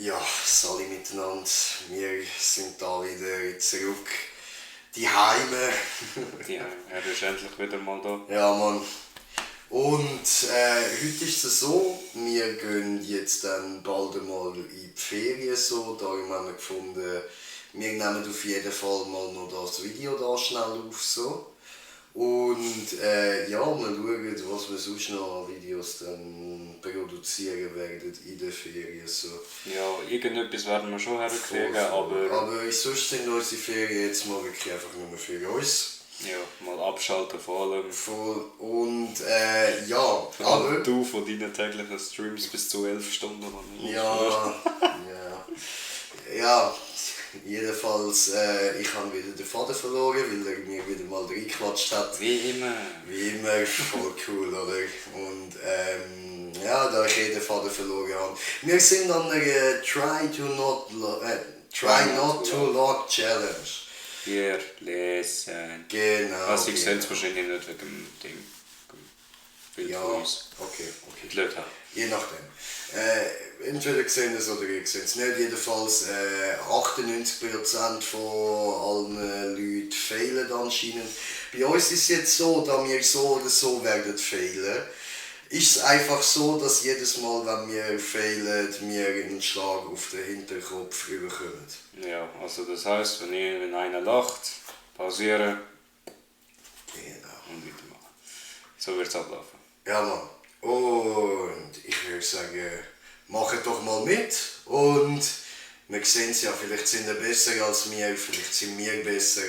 Ja, Sali miteinander. Wir sind da wieder zurück. Die Heime. Ja, er ist endlich wieder mal da. Ja, Mann. Und heute ist es so, wir gehen jetzt dann bald einmal in die Ferien. So. Darum haben wir gefunden, wir nehmen auf jeden Fall mal noch das Video da schnell auf. So. Und ja, wir schauen, was wir sonst noch an Videos dann produzieren werden in den Ferien. So. Ja, irgendetwas werden wir schon herkriegen, aber... Aber sonst sind unsere Ferien jetzt mal wirklich einfach nur für uns. Ja, mal abschalten vor allem. Voll. Und ja, vor allem du von deinen täglichen Streams bis zu 11 Stunden. Ja, jedenfalls, ich habe wieder den Faden verloren, weil er mir wieder mal reingequatscht hat. Wie immer. Wie immer, voll cool, oder? Und ja, da ich den Faden verloren habe. Wir sind an der Try Not to Log Challenge. Hier, lesen. Genau. Also ich sehe es wahrscheinlich nicht wegen dem Ding. Bild ja, von uns. okay. Die Leute haben. Je nachdem. Entweder sehen es oder ihr seht es nicht. Jedenfalls 98% von allen Leuten fehlen anscheinend. Bei uns ist es jetzt so, da wir so oder so werden fehlen, ist es einfach so, dass jedes Mal, wenn wir fehlen, wir einen Schlag auf den Hinterkopf bekommen. Ja, also das heisst, wenn einer lacht, pausieren und weitermachen. So wird es ablaufen. Ja, Mann. Und ich würde sagen, macht doch mal mit. Und wir sehen es ja, vielleicht sind wir besser als wir, vielleicht sind wir besser.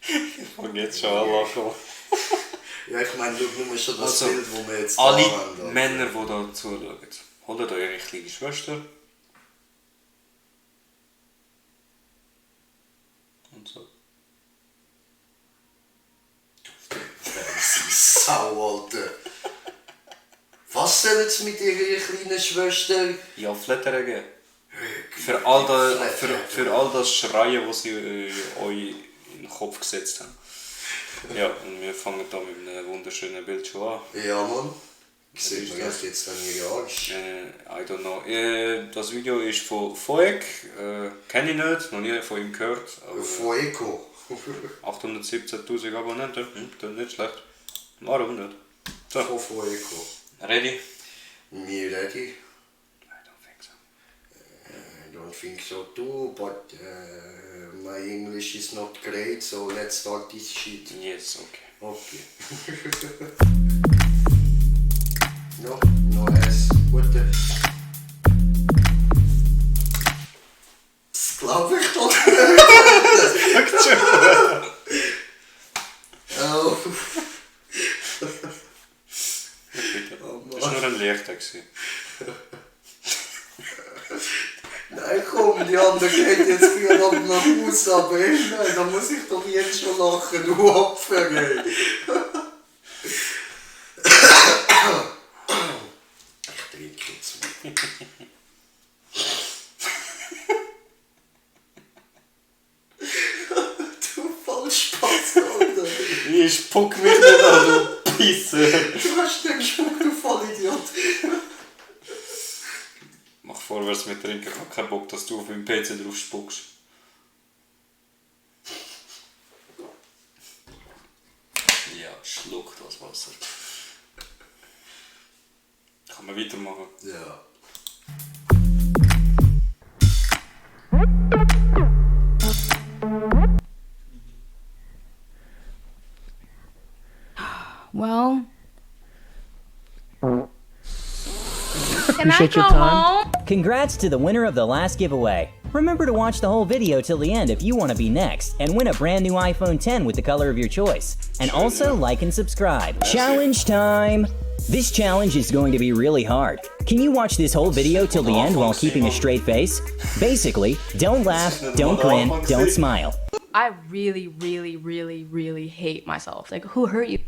Ich fange jetzt schon an lachen. Ja, ich meine, schau nur schon das Bild, das wir jetzt alle da haben. Alle Männer, die da zuschauen, holt eure kleine Schwester. Und so. Sie Sau, Alter. Was sollen sie mit ihrer kleinen Schwester? Ja, Flattern geben. Für all das Schreien, das sie euch in den Kopf gesetzt haben. Ja, und wir fangen da mit einem wunderschönen Bild schon an. Ja, Mann. Sieht man jetzt dann ihre Arsch? I don't know. Das Video ist von euch. Kenne ich nicht, noch nie von ihm gehört. Foeco. 817.000 Abonnenten. Das ist nicht schlecht. Warum nicht? So. Von Foeco. Ready? Me ready? I don't think so. I don't think so too, but my English is not great, so let's start this shit. Yes, okay. Okay. No ass. What the... Das glaub ich doch nicht. Oh. Das war nur ein Leichter. Nein, komm, die andere geht jetzt gerade nach Hause, aber nein, da muss ich doch jetzt schon lachen, du Opfer, ey. Ich trinke jetzt mal. Du Vollspatz, Alter. Ich spuck mich nicht an, du Pisse. Du hast den gespuckt, du Vollidiot. Mach vorwärts mit Trinken, ich hab keinen Bock, dass du auf meinem PC drauf spuckst. Ja, schluck das Wasser. Kann man weitermachen? Ja. Well, Appreciate your time. Congrats to the winner of the last giveaway. Remember to watch the whole video till the end if you want to be next and win a brand new iPhone 10 with the color of your choice. And also like and subscribe. Challenge time! This challenge is going to be really hard. Can you watch this whole video till the end while keeping a straight face? Basically, don't laugh, don't grin, don't smile. I really, really, really, really hate myself. Like, who hurt you?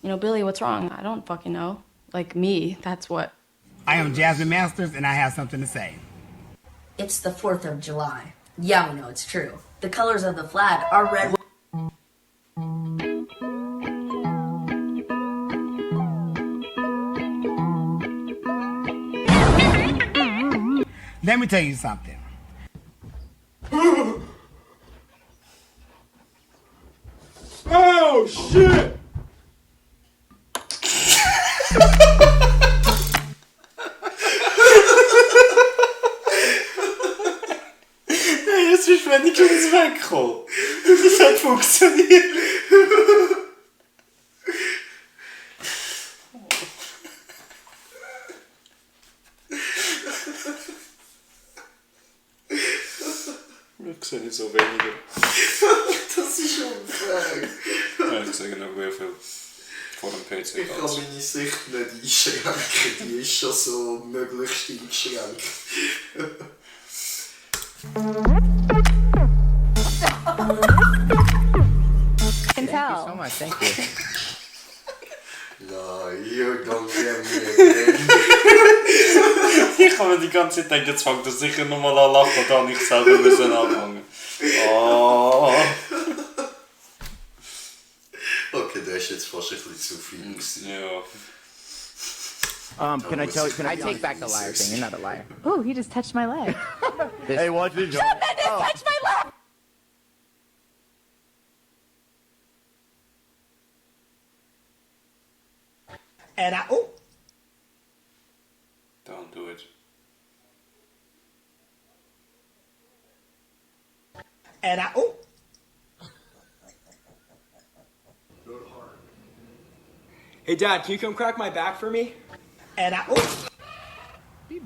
You know, Billy, what's wrong? I don't fucking know. Like me, that's what. I am Jasmine Masters, and I have something to say. It's the 4th of July. Yeah, we know it's true. The colors of the flag are red. Let me tell you something. Oh shit! Jetzt bist du wenigstens weggekommen. Das hat funktioniert. Ich sehe nicht so weniger. Das ist unfair. Ja, ich sehe noch wie viel vor dem PC. Ich kann meine Sicht nicht einschränken, die ist schon so möglichst eingeschränkt. Can tell. So much, thank you. No, you don't get me again. Ich habe mir die ganze Zeit gedacht, jetzt fängt er sicher nochmal an lachen und dann ich selber müssen anfangen. Oh. Okay, das ist jetzt fast ein bisschen zu viel gewesen. Ja. Can I take back the liar thing? You're not a liar. Ooh, he just touched my leg. Hey, watch it. Touch my leg! And Don't do it. Hey, Dad, can you come crack my back for me? Hey,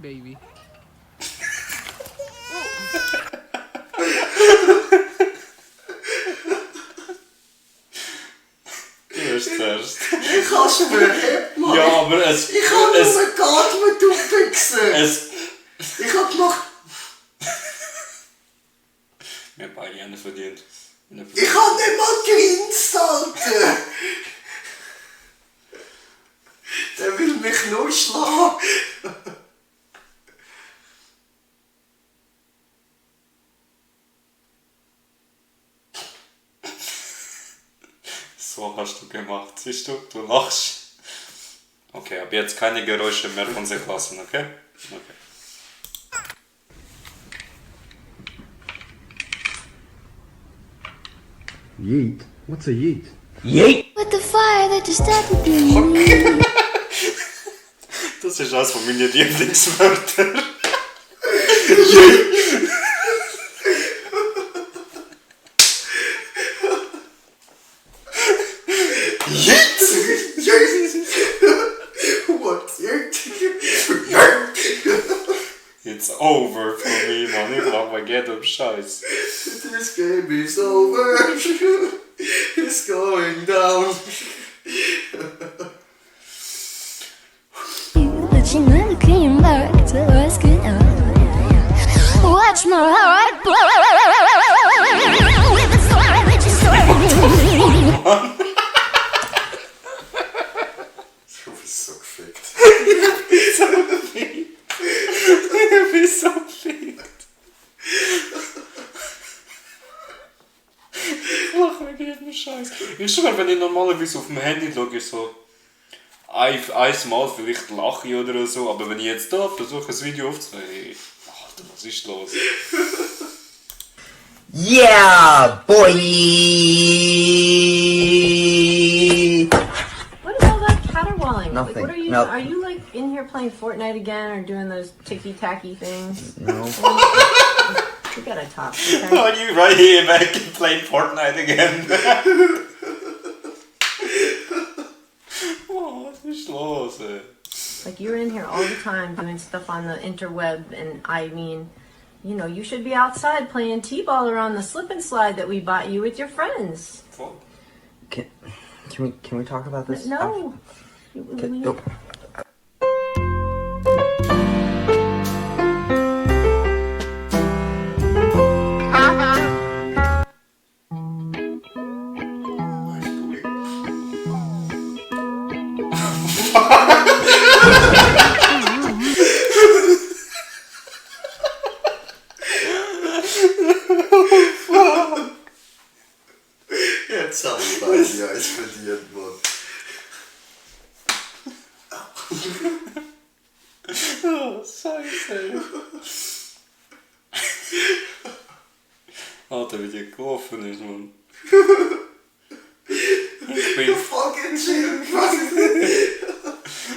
baby. Zuerst. Ich hab's verhebt, Mann. Ja, aber es... Ich hab nur geatmet, du Fixer. Es... Ich hab gemacht... Wir haben beide einen verdient. Ich hab nicht mal grinst, Alter. Der will mich nur schlagen. So hast du gemacht, siehst du? Du lachst. Okay, ab jetzt keine Geräusche mehr von sich lassen, okay? Okay. Yeet? What's a yeet? With the fire that you started doing. Das ist eines von meinen Lieblingswörtern. What's your... It's over for me, man. Ich lach mal gerne um Scheiß. This game is over. It's going down. But you never came back to ask it out. Watch my heart blow. With the fire that you started. Du bist so gefickt. Ich bin so gefickt. Ich lach mir jeden Scheiß. Ich schwör, wenn ich normalerweise auf dem Handy schaue, ist so... Einmal vielleicht lache ich oder so, aber wenn ich jetzt da versuche, ein Video aufzunehmen, hey, Alter, was ist los? Yeah, boy. What is all that caterwauling? Nothing. Like, what are you? Nope. Are you like in here playing Fortnite again, or doing those ticky tacky things? No. We gotta talk. Okay? Are you right here back and playing Fortnite again? Oh, was ist los, ey? Like you're in here all the time doing stuff on the interweb, and I mean, you know, you should be outside playing t-ball around the slip and slide that we bought you with your friends. Can we talk about this? No. Nope. Jetzt haben wir beide eins verdient, Mann. Oh, Scheiße. Alter, wie die gelaufen ist, Mann. Ich bin... Fucking chill.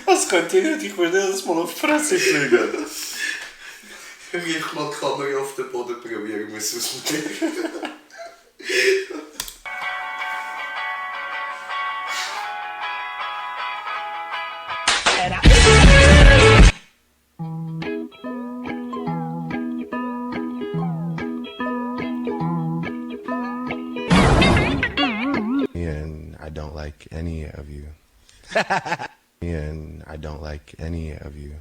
Was könnt ihr nicht? Ich will jedes Mal auf die Fresse fliegen. Ich mal die Kamera auf den Boden probieren, muss ausmachen. And I don't like any of you. And I don't like any of you.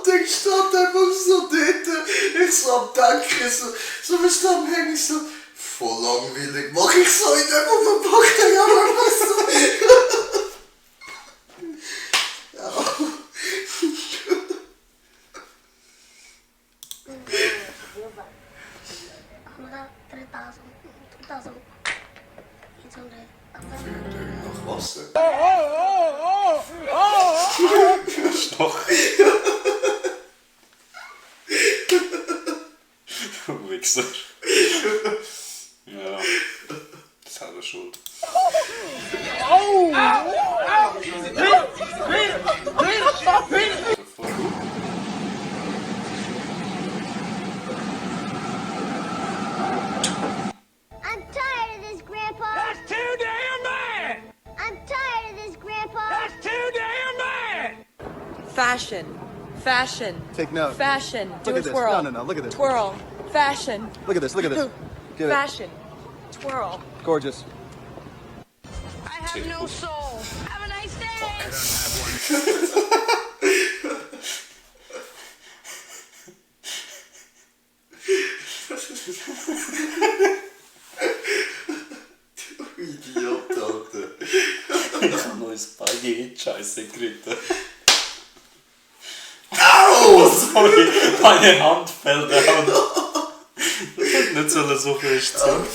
Der stand einfach so dort. Ich so am Denken, so bist du am Hängen, so voll langweilig. Mach ich so in dem verpackt, ja, einfach so. Nach Wasser. Noch. Wichser. Ja. Selber schuld. I'm tired of this, Grandpa. That's too damn bad. I'm tired of this, Grandpa. That's too damn bad. Fashion. Fashion. Take note. Fashion. Do Look a at this. twirl. No, look at this. Twirl. Fashion. Look at this. Look at this. Get it. Fashion. Twirl. Gorgeous. I have no soul. Have a nice day. Du Idiot, Alter. Ich hab neues Bein Scheiße gekriegt. Au! Sorry, meine Hand fällt out. Nicht so fest sein.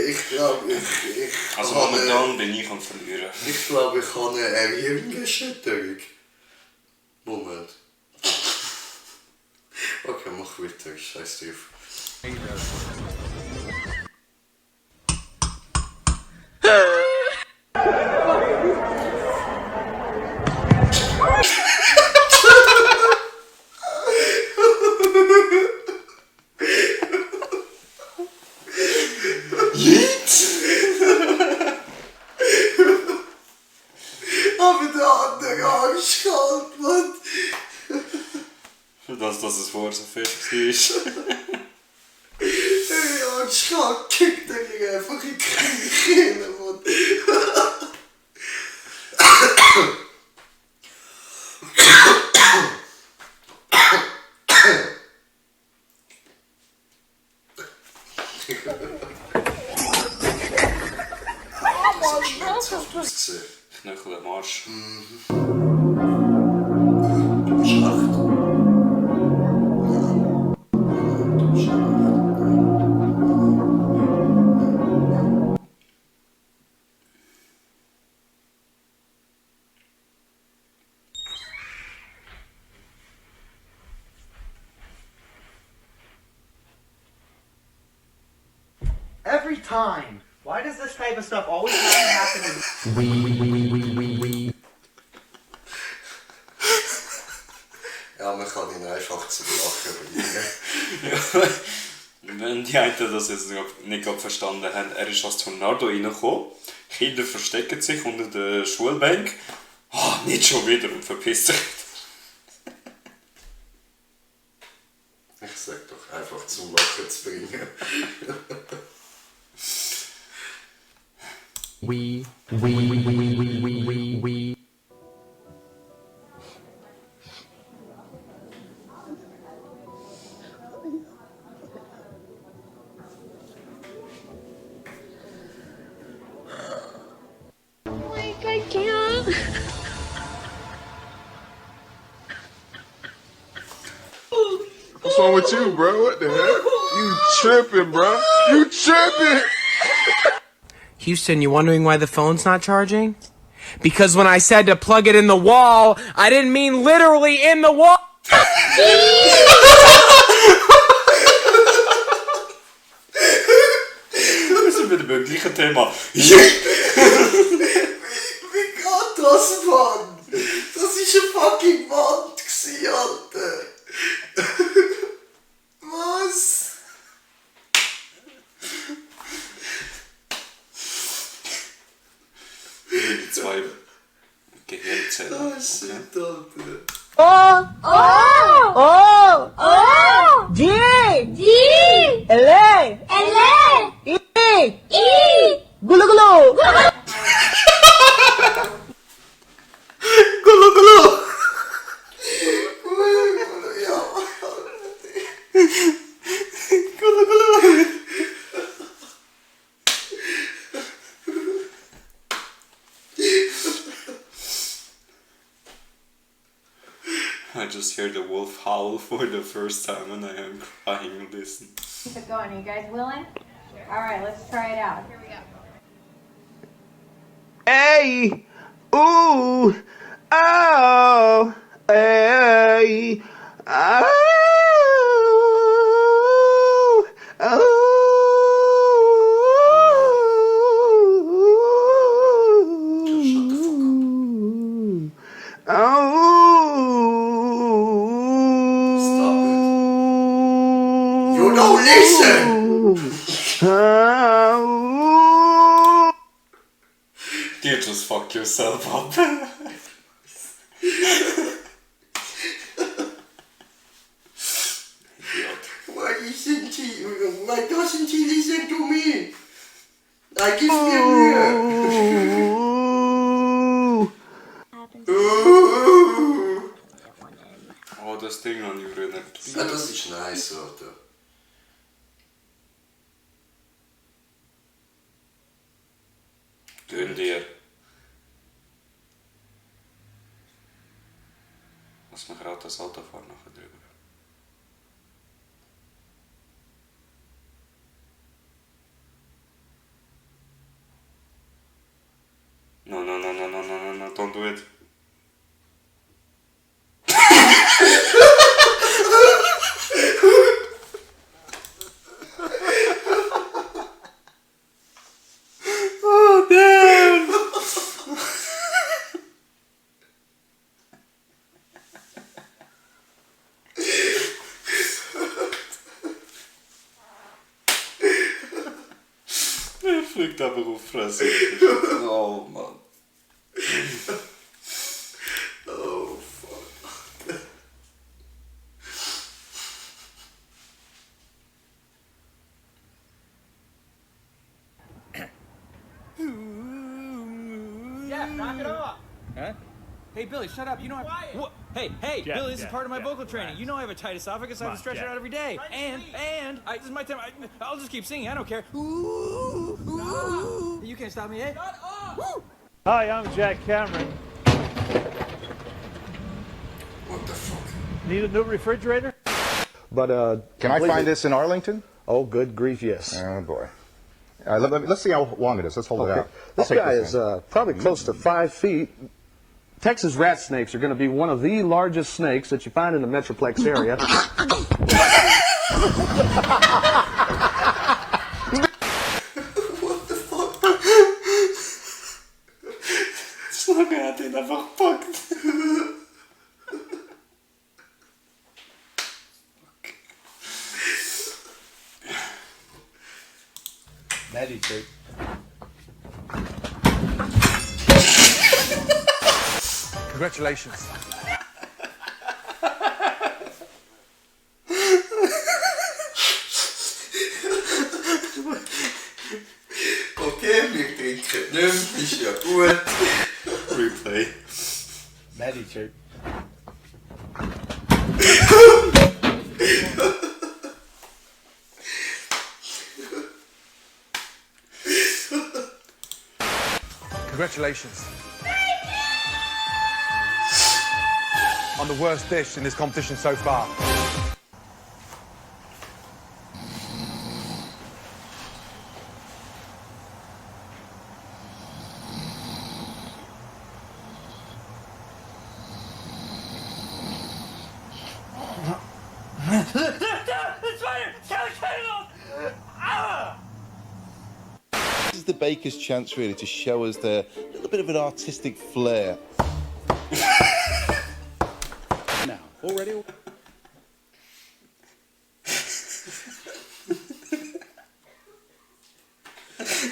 Ich glaube, ich Also habe momentan bin ich am Verlieren. Ich glaube, ich habe eine Hirnerschütterung. Moment. Okay, mach weiter. Scheiß drauf. Aber der andere Arsch kalt, Mann. Für das, dass es vorher so fest war. Der Arsch kalt kickt er einfach in die Kehle, Mann. Knöchel am Arsch. Schacht. Every time. Why does this type of stuff always have to happen in... Ja, man kann ihn einfach zum Lachen bringen. Wenn die einen das jetzt nicht gerade verstanden haben, er ist als Tornado reingekommen, Kinder verstecken sich unter der Schulbank, nicht schon wieder und verpisst sich. Ich sag doch einfach zum Lachen zu bringen. with you, bro? What the heck? You tripping, bro? You tripping? Houston, you wondering why the phone's not charging? Because when I said to plug it in the wall, I didn't mean literally in the wall. Wir sind wieder beim gleichen Thema. Wie geht das, Mann? Das ist eine fucking Wand gewesen, Alter. Was? Die zwei Gehirnzellen. Oh shit, Alter. Oh, oh, oh, oh, D, D, L, L, E, E, gulu gulu, Gulu gulu. Ja. Gulu gulu. I just heard the wolf howl for the first time and I am crying. Listen. Keep it going. Are you guys willing? All right, let's try it out. Here we go. Hey, ooh, oh, hey, oh, You don't listen. You just fuck yourself up. Why doesn't he listen to me? I give me a mirror. Oh, das Ding an die Röhre. Ja, das ist nice, Alter. Gönn dir. Lass mich gerade das Auto fahren nachher drüber. No, no, no, no, no, no, no, no, don't do it. Oh, damn! Er fliegt aber auf Fresse. Oh, Mann. Oh, fuck. Yeah, knock it off. Huh? Hey, Billy, shut up. You know I... Hey, Jeff, Billy, this Jeff, is part of my Jeff, vocal training. relax. You know I have a tight esophagus. I have to stretch it Jeff. out every day. This is my time. I'll just keep singing. I don't care. Ooh, ooh. You can't stop me, eh? Hi, I'm Jack Cameron. What the fuck? Need a new refrigerator? But can I find this in Arlington? Oh, good grief, yes. Oh boy. Let's see how long it is. Let's hold it out. This guy is probably close to 5 feet. Texas rat snakes are going to be one of the largest snakes that you find in the Metroplex area. What the fuck? Schlange hat ihn einfach gepackt. Meditate. Congratulations. Okay, wir trinken nicht, ist ja gut. Replay. Meditate. Congratulations. On the worst dish in this competition so far. the baker's chance really to show us their little bit of an artistic flair. Now, already?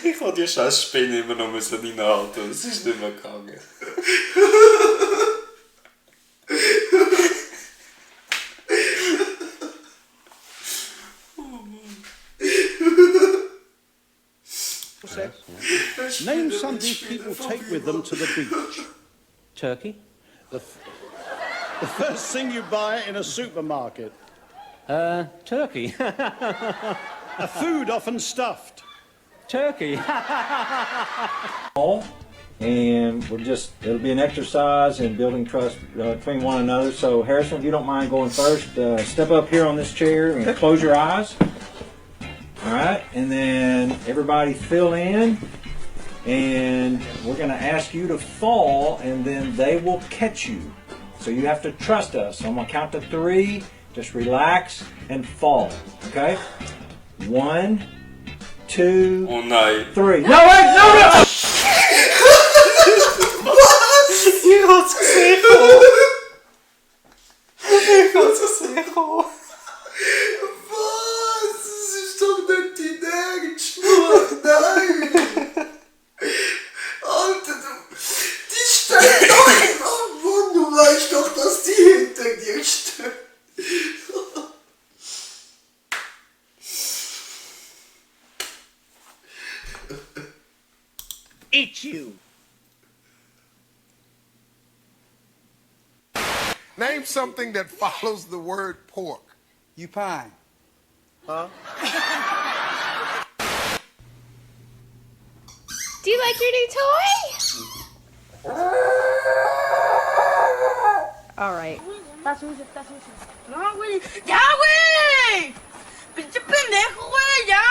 Ich wollte die scheiß Spinne immer noch reinhalten, es ist nicht mehr gegangen. Name something people take with them to the beach. Turkey? The first thing you buy in a supermarket. Turkey. A food often stuffed. Turkey. And it'll be an exercise in building trust between one another. So Harrison, if you don't mind going first, step up here on this chair and close your eyes. All right, and then everybody fill in, and we're going to ask you to fall, and then they will catch you. So you have to trust us. So I'm going to count to 3. Just relax and fall. Okay? 1, 2, 3. No, wait, no! Ich hab's gesehen. Ich hab's gesehen. Was? Das ist doch nicht dein Ernst, Mann. Nein! Alter, die steht doch im Mund. Du weißt doch, dass die hinter dir steht. Eat you. Name something that follows the word pork. You pine. Huh? Do you like your new toy? All right. No, güey. ¡Ya, güey! ¡Pinche pendejo, güey! ¡Ya!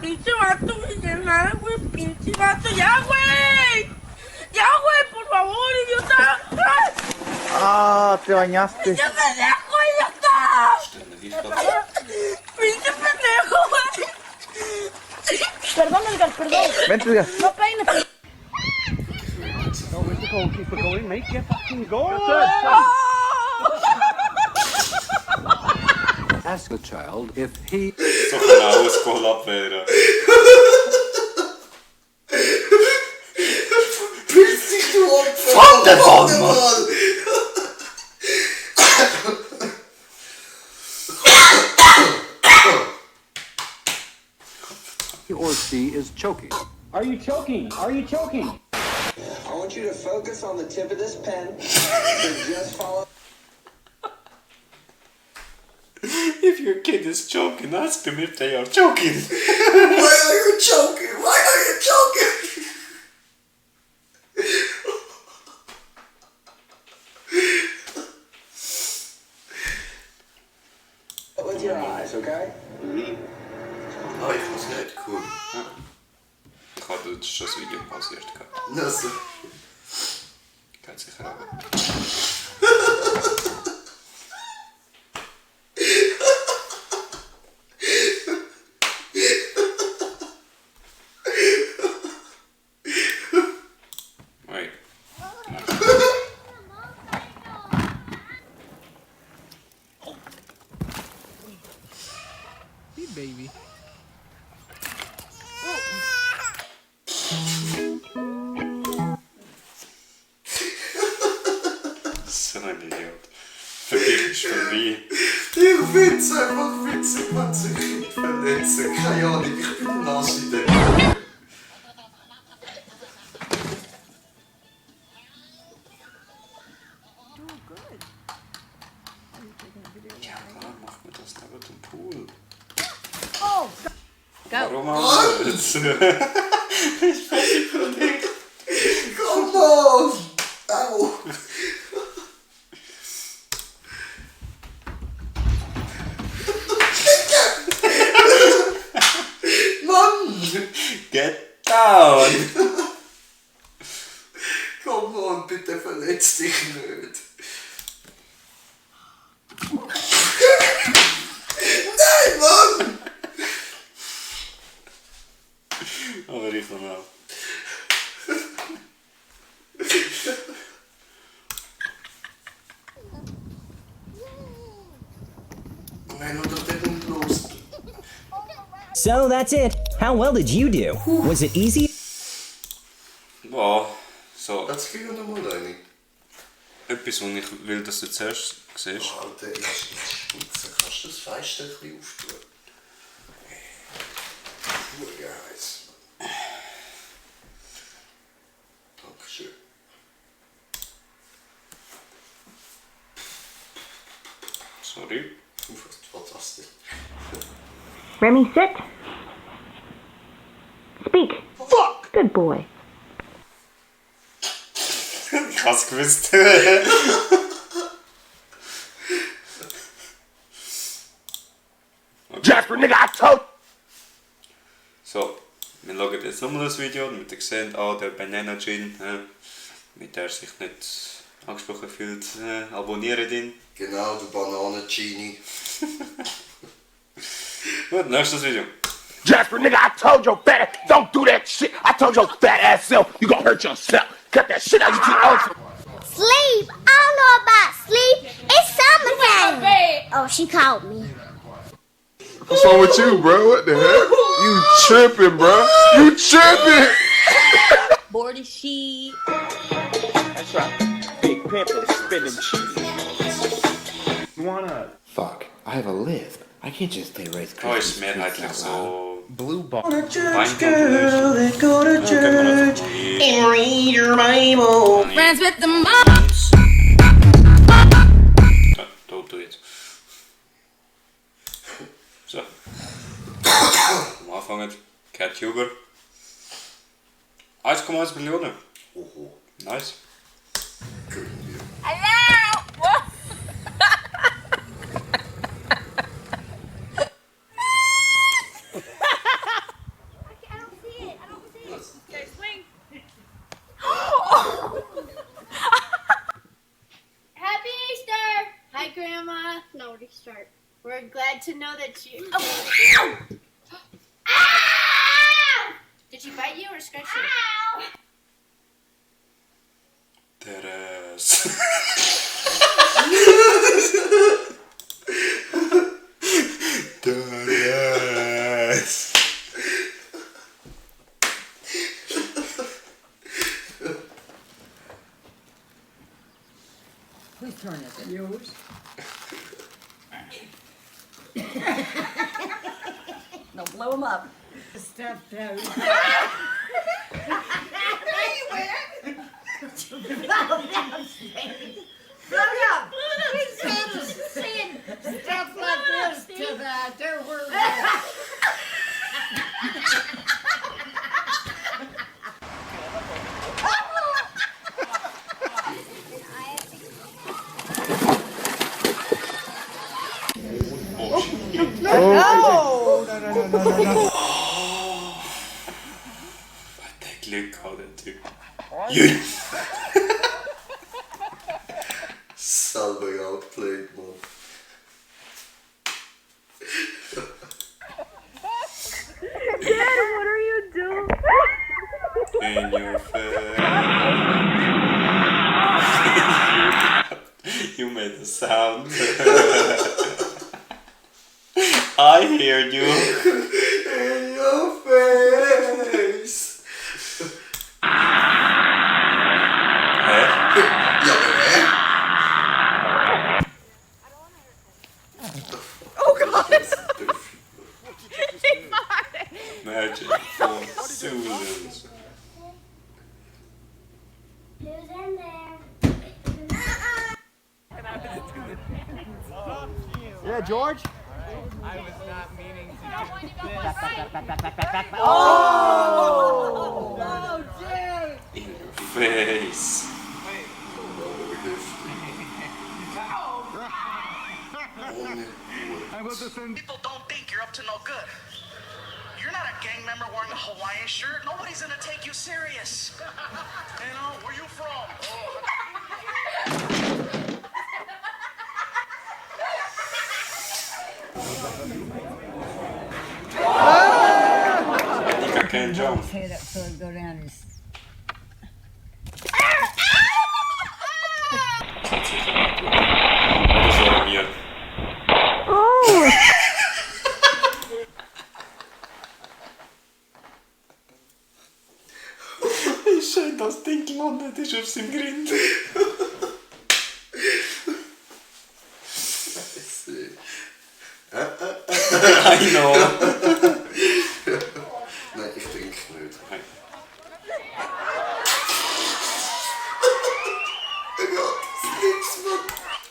¡Pinche vato, güey! ¡Ya nada, güey! ¡Pinche vato! ¡Ya, güey! ¡Ya, güey! ¡Por favor, idiota! Ah, te bañaste. ¡Pinche pendejo, idiota! ¡Pinche pendejo, güey! Perdón, Edgar, perdón. Vente, Edgar. No peines. No, where's the goalkeeper going, mate? Get fucking goal! Ask the child if he... Toch een oude school abwehren. Piss dich, du Opfer! Von der Ball, Mann! He or she is choking. Are you choking? Are you choking? I want you to focus on the tip of this pen. So just follow. If your kid is choking, ask them if they are choking. Why are you choking? Why are you choking? With your eyes, okay? Oh, ich muss nicht, cool. Ich hatte schon das Video pausiert gehabt. Na so. Geht sicher aber. Wait. Hey, baby. So ein Idiot. Für dich ist vorbei. Ich find's einfach witzig, wenn sich Kinder verletzen. Keine Ahnung, ich bin nass in dem. Ja, klar, macht man das neben dem Pool. Oh, go. Warum auch nicht? Ich fertig für dich. Come on! Au! Mann! Get down! Come on, bitte verletz dich nicht. Nein, Mann! Aber ich noch auch. So that's it. How well did you do? Was it easy? Ja, so. Jetzt kriegen wir mal eine. Etwas, was ich will, dass du zuerst siehst. Oh, Alter, ich spitze. Kannst du das Fenster ein bisschen auftun? Heiß. Dankeschön. Sorry. Fantastisch. Remy, sit. Speak. Fuck! Good boy. Ich hab's gewusst. Jasper, nigga, I told. So, wir schauen jetzt nochmal das Video, damit ihr seht, der Banana Gin, mit der sich nicht angesprochen fühlt, abonniert ihn. Genau, der Bananen-Genie. Gut, nächstes Video. Jasper, nigga, I told your fat ass, don't do that shit. I told your fat ass self, you gonna hurt yourself. Cut that shit out, you too old for. Sleep. I don't know about sleep. It's summertime. Oh, she called me. What's wrong with you, bro? What the heck? You tripping, bro. You tripping. Board sheet. That's right. Big Pepper spinning cheese. You wanna? Fuck, I have a lisp. I can't just play Rice Oh, Krispies ist mehrheitlich so Blue Ball. Weinkompilation. And read your Bible. Friends with the mom. Don't do it. So. Am Anfang Cat Huber. 1,1 Millionen. Oho. Nice. Hello. What? Happy Easter! Hi, Grandma. No, restart. We're glad to know that you. Oh. Ow! Did she bite you or scratch you? Ow! Teres. Teres. Whose turn is it? Yours. No, blow him up. Step down. Stuff like this to that. There were. No. Vad glück har den typ. Jul. Salving outplayed, man. Dad, what are you doing? In your face. You made the sound. I hear you. In your face. Oh God! Magic for Susans. Who's in there? Yeah, George? I was not meaning Oh! No, Jay! In your face. People don't think you're up to no good. You're not a gang member wearing a Hawaiian shirt. Nobody's gonna take you serious. You know, where you from? can't jump. Head up so it go down and Das war mir. Wie schön das Ding gelandet ist auf seinem Grind. I know. Nein, ich trinke nicht. Nein.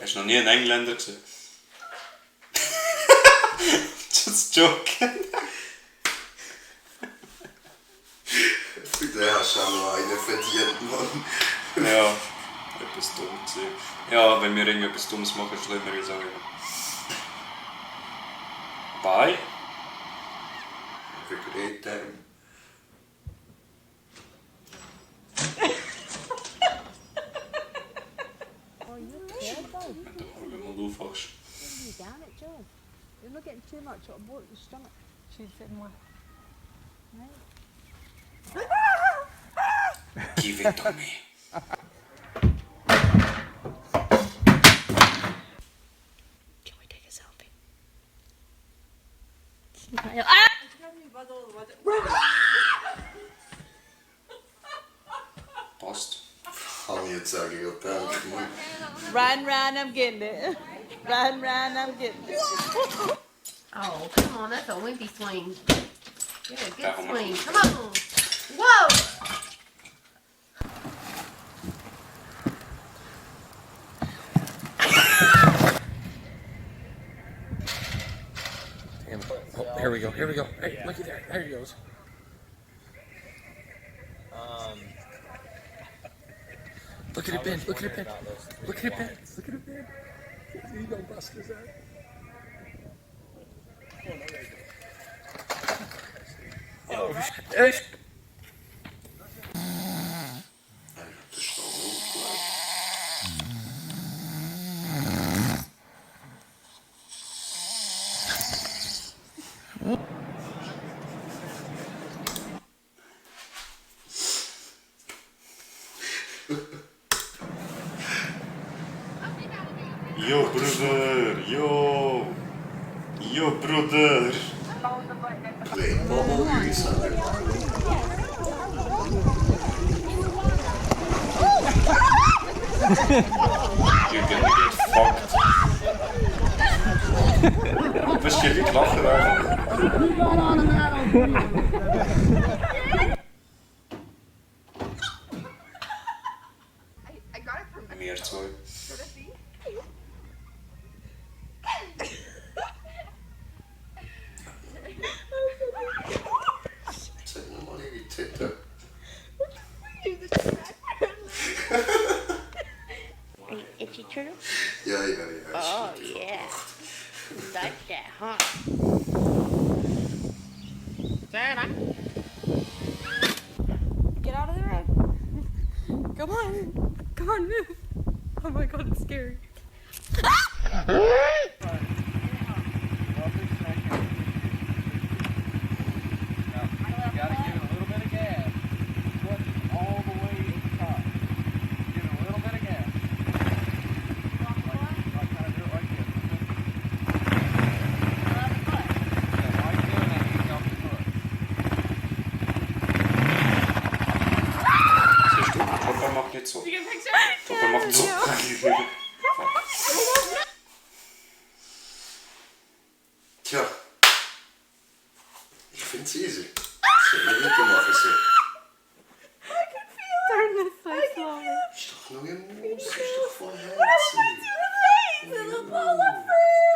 Hast du noch nie einen Engländer gesehen? Just joking. Für den hast du auch noch einen verdient, Mann. Ja, etwas dumm gewesen. Ja, wenn wir irgendetwas Dummes machen, schlimmer als auch immer. Bye. Have a great time. Wenn du mal aufwachst. down at Joe. You're not getting too much on board your stomach. She's sitting one. Give it to me. Can we take a selfie? Passt. Kann ich jetzt sagen, ja, danke, Mann. Riding round, I'm getting it. Riding round, I'm getting it. Oh, come on, that's a wimpy swing. Get a good swing. Come on. Whoa! Damn. Oh, here we go. Here we go. Hey, looky there. There he goes. Look at it bend. Look at it bend. Look at it bend. Look at it bend. He gonna bust his ass. Oh, hey. Yo, brother. Yo. Yo, brother. Wait, bubble is You're gonna get fucked. Was geht wie lachen Mir zwei. Zeig nochmal die Tette. Itchy turtle? Ja. Oh, yeah. Like that, huh? Sarah? Get out of the road. Come on. Come on, move. Oh my god, it's scary. Chopper macht nicht so. Chopper macht so. Tja. Ich find's easy. Soll ich nicht machen so. Turn this way slowly. Ist doch nur ein Mus, ist doch voll herzig. Little ball of fur.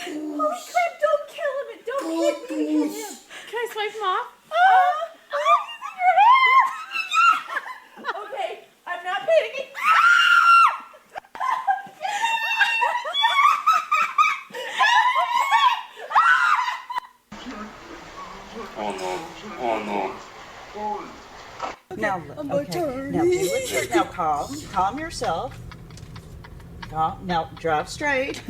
Holy crap, don't kill him. Don't hit me. Hit him. Can I swipe him off? He's in your hair. Okay, I'm not panicking. Oh no. Oh no. Now, okay. Now, be legit. Now, calm yourself. Calm. Now, drive straight.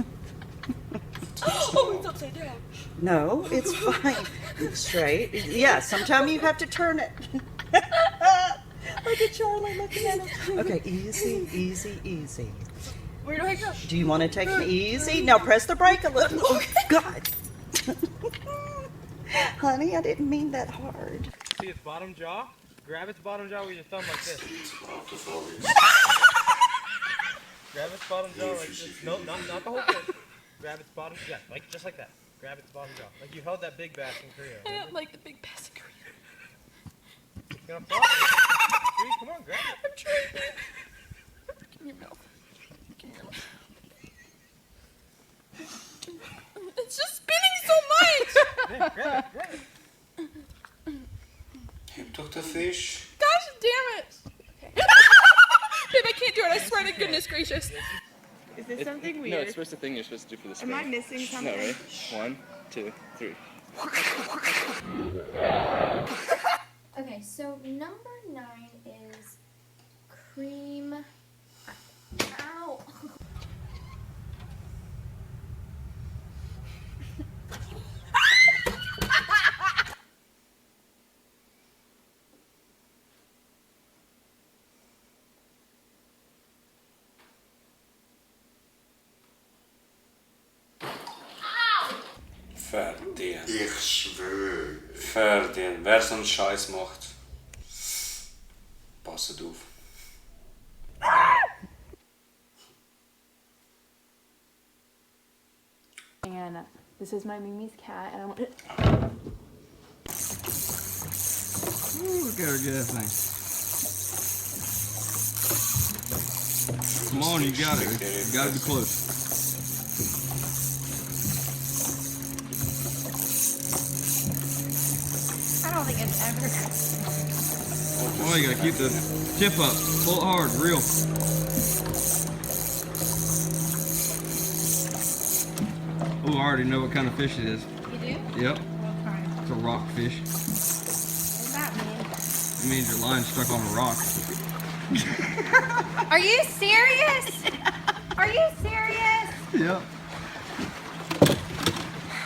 Oh, it's upside down. No, it's fine. Straight. Yeah, sometimes you have to turn it. Look at Charlie looking at him. Okay, easy, easy, easy. Where do I go? Do you want to take it easy? Now press the brake a little. Oh, God. Honey, I didn't mean that hard. See its bottom jaw? Grab its bottom jaw with your thumb like this. Grab its bottom jaw like this. No, not the whole thing. Grab its bottom, yeah, like just like that. Grab its bottom jaw. Like you held that big bass in Korea. I don't like the big bass in Korea. It's gonna flop. See, come on, grab it. I'm trying. Give me your mouth. Give me your mouth. It's just spinning so much! Yeah, grab it. You took the fish. Gosh damn it! Okay. Babe, I can't do it. I swear to goodness gracious. Is this something weird? No, it's supposed to thing you're supposed to do for the spin. Am I missing something? No, right? 1, 2, 3. Okay, so number 9 is cream. Ow! Ferien. Ich schwöre. Ferien. Wer so einen Scheiß macht, passet auf. And this is my Mimi's cat, and I want. Ooh, look at her get that thing. Come on, you got it. You gotta be close. I don't think it's ever. Oh, you gotta keep the tip up. Pull it hard, real. Oh, I already know what kind of fish it is. You do? Yep. What kind? It's a rock fish. What does that mean? It means your line's stuck on a rock. Are you serious? Are you serious? Yep.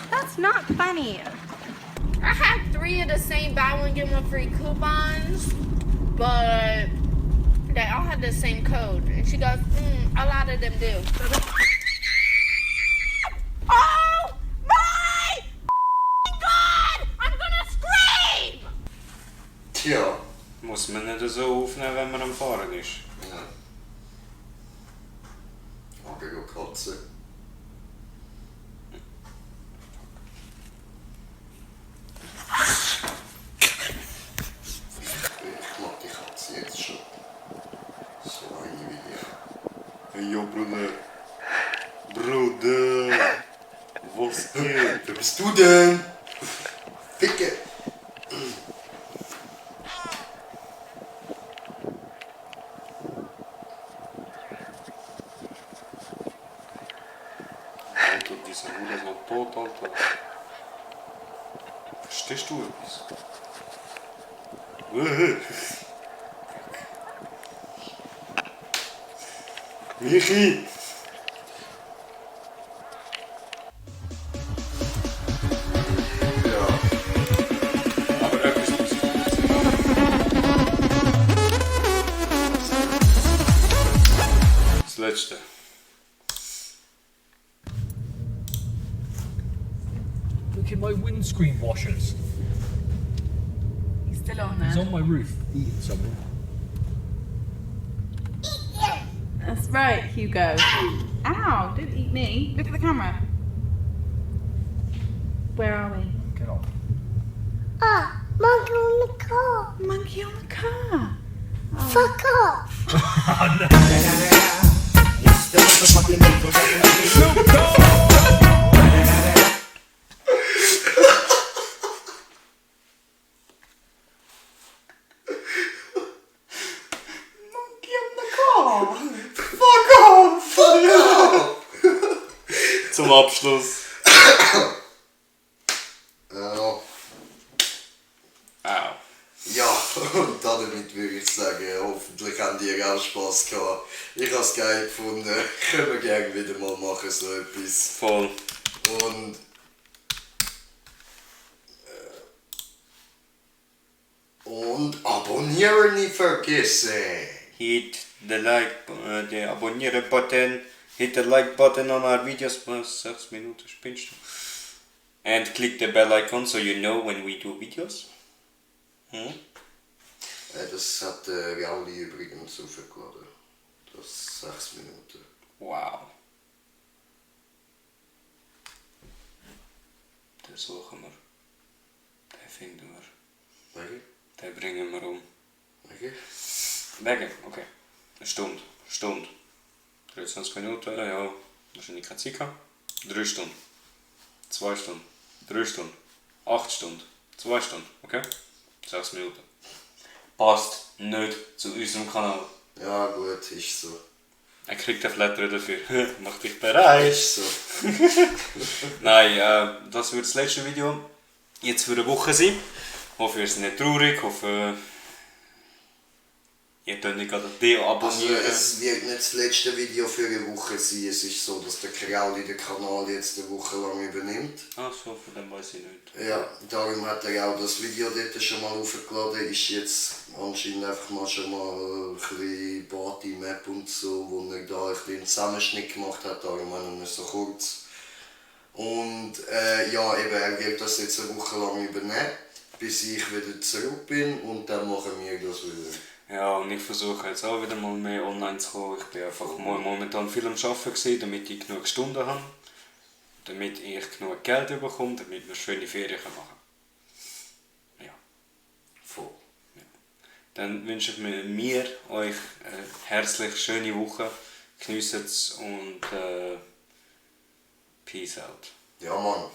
That's not funny. I had 3 of the same buy one get one free coupons, but they all had the same code. And she goes, a lot of them do. Oh my God! I'm gonna scream! Tja. Muss man nicht so aufnehmen, wenn man am Fahren ist. Ja. Aber ich kotze. Ich mag die Katze jetzt schon. So eine wie ich. Hey, yo, Bruder. Bruder. Was geht? Wer bist du denn? Ficke. Alter, diese Hunde sind tot, Alter. Verstehst du etwas? Michi! Ja. Aber etwas muss ich das letzte. Look at my windscreen washers. He's still on there. He's on my roof eating something. That's right, Hugo. Ow, didn't eat me. Look at the camera. Where are we? Get off. Ah, monkey on the car. Monkey on the car. Fuck off. Zum Abschluss. Au. Ja, und damit würde ich sagen, hoffentlich haben die auch Spass gehabt. Ich habe es geil gefunden. Können wir gerne wieder mal machen, so etwas. Voll. Und Abonnieren nicht vergessen. Hit the like, the abonnieren button. Hit the like button on our videos. Was 6 Minuten spinnst du? And click the bell icon so you know when we do videos. Hm? Das hat Rauli übrigens aufgeladen. Das 6 Minuten. Wow. Den suchen wir. Den finden wir. Wegen? Den bringen wir um. Wegen? Wegen? Okay. Eine Stunde. 23 Minuten, ja. Wahrscheinlich keine Zeit gehabt. 3 Stunden. 2 Stunden. 3 Stunden. 8 Stunden. 2 Stunden. Okay? 6 Minuten. Passt nicht zu unserem Kanal. Ja gut, ist so. Er kriegt eine Flatter dafür. Mach dich bereit. Ist so. Nein, das wird das letzte Video jetzt für eine Woche sein. Ich hoffe, ihr seid nicht traurig. Ich hoffe, ihr könnt nicht gerade deabonnieren. Also es wird nicht das letzte Video für eine Woche sein. Es ist so, dass der Krauli den Kanal jetzt eine Woche lang übernimmt. Ach so, von dem weiß ich nicht. Ja, darum hat er auch das Video dort schon mal aufgeladen. Ist jetzt anscheinend einfach mal schon mal ein bisschen Party-Map und so, wo er da ein bisschen einen Zusammenschnitt gemacht hat. Darum haben wir so kurz. Und ja, eben, er wird das jetzt eine Woche lang übernehmen, bis ich wieder zurück bin und dann machen wir das wieder. Ja, und ich versuche jetzt auch wieder mal mehr online zu kommen. Ich bin einfach momentan viel am Arbeiten gewesen, damit ich genug Stunden habe, damit ich genug Geld bekomme, damit wir schöne Ferien machen können. Ja. Voll. Ja. Dann wünsche ich mir euch eine herzlich schöne Woche. Genießt es und Peace out. Ja, Mann.